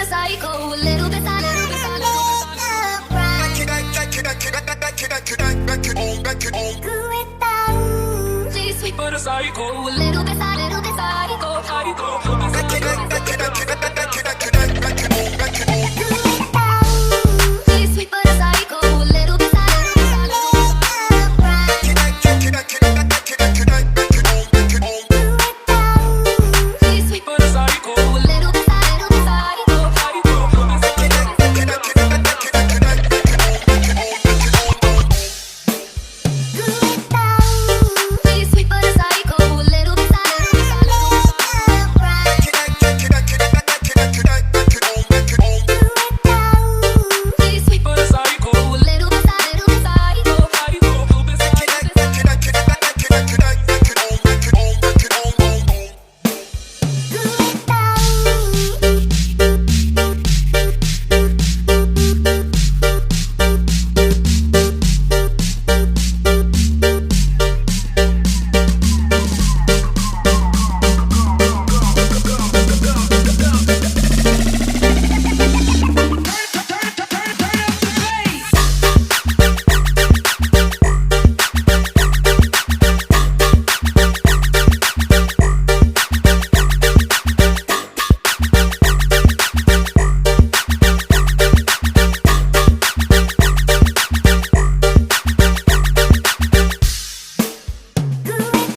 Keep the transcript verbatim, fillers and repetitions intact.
Psycho, a little bit, a little bit, a little bit, a little bit. Psycho, a little bit, a little bit, a little bit. Psycho, a little bit, a little bit, a little bit. Psycho, a little bit, a little bit, a little bit.